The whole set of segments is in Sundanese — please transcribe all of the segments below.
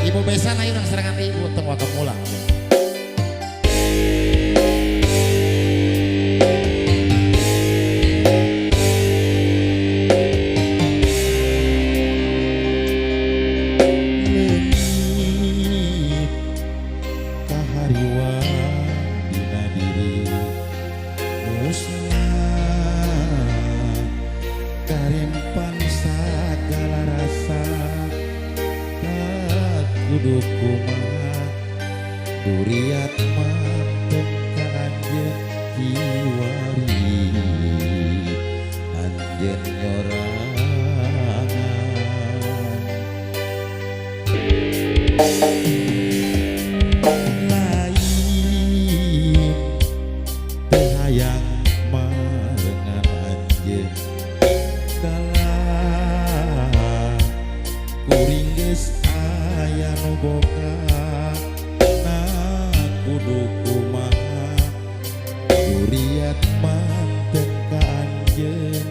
Ibu besan ayo urang serangan ibu tong waka mulang. Leungit kahariwang dina diri musnah karempan sagala rasa tak kudu kumaha duriat mantep ka anjeun kiwari anjeun nyorangan lain teu hayang marengan anjeun kalah kuring geus aya nu boga na kudu kumaha duriat manteng ka anjeun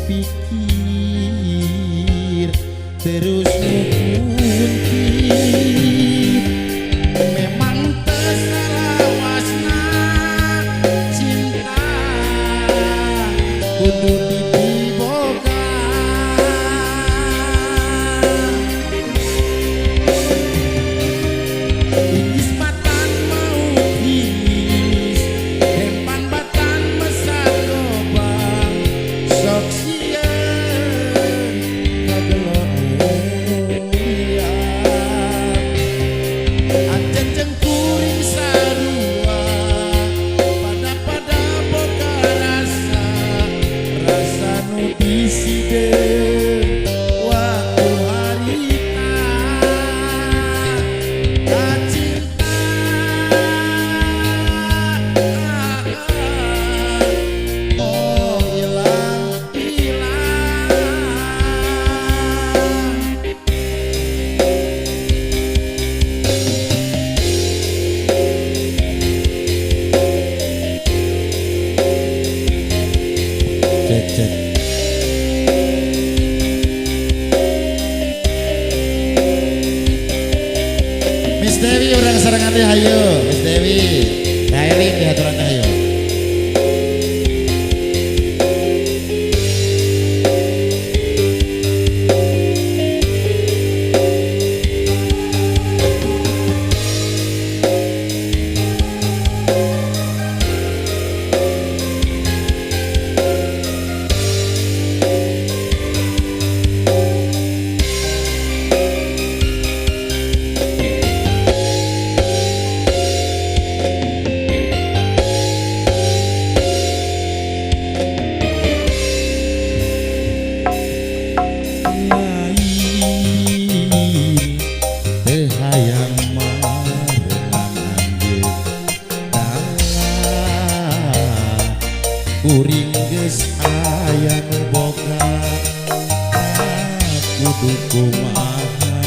pikir terus ngukuntit memang teu salawasna cinta kudu dipiboga. Inggis batan maut hinis rempan batan mesat lobang sok sieun kagelo liar anjeun jeung kuring sarua pada-pada boga rasa rasa nu disideun waktu harita kacinta oh ilang ilang. Cek cek. Miss Dewi urang sarengan teh hayu Miss Dewi. Daeling dihaturan teh hayu. Lain teu hayang marengan anjeun dalah kuring geus aya nu boga kudu kumaha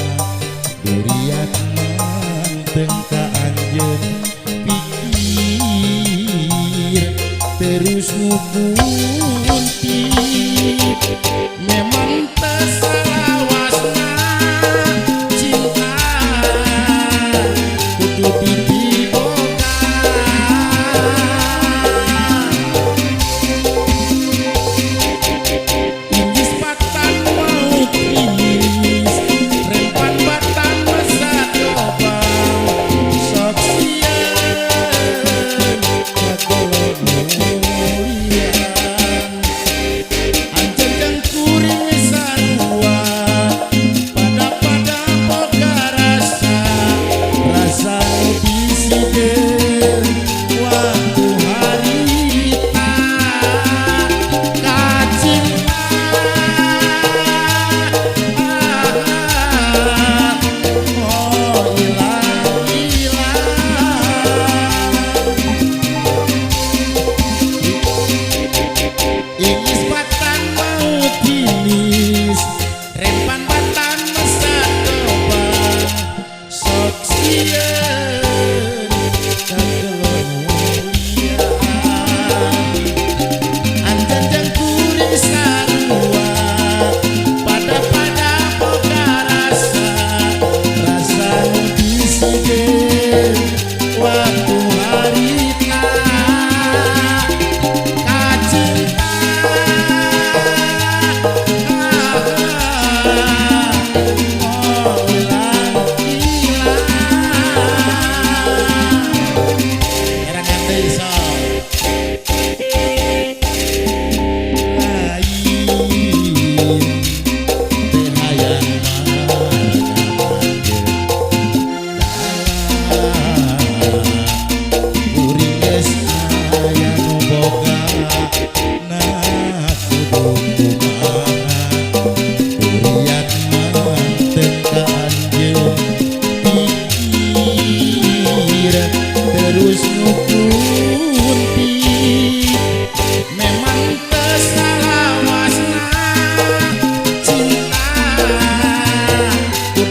duriat manteng ka anjeun pikir terus ngukuntit memang teu salawasna cinta kudu dipiboga. Inggis batan maut hinis rempan batan mesat lobang sok sieun kagelo mulian anjeun jeung kuring sarua.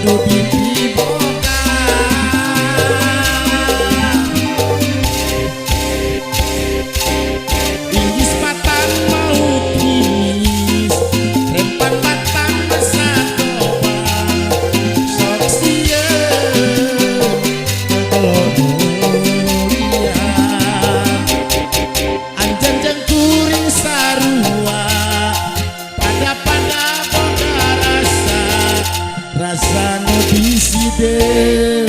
Nu dipiboga. Inggis patan mau timis, rempan batang satoba. Sok sieun kelonolian. Anjeun jeung kuring sarua, pada-pada boga rasa, rasa nu disideun.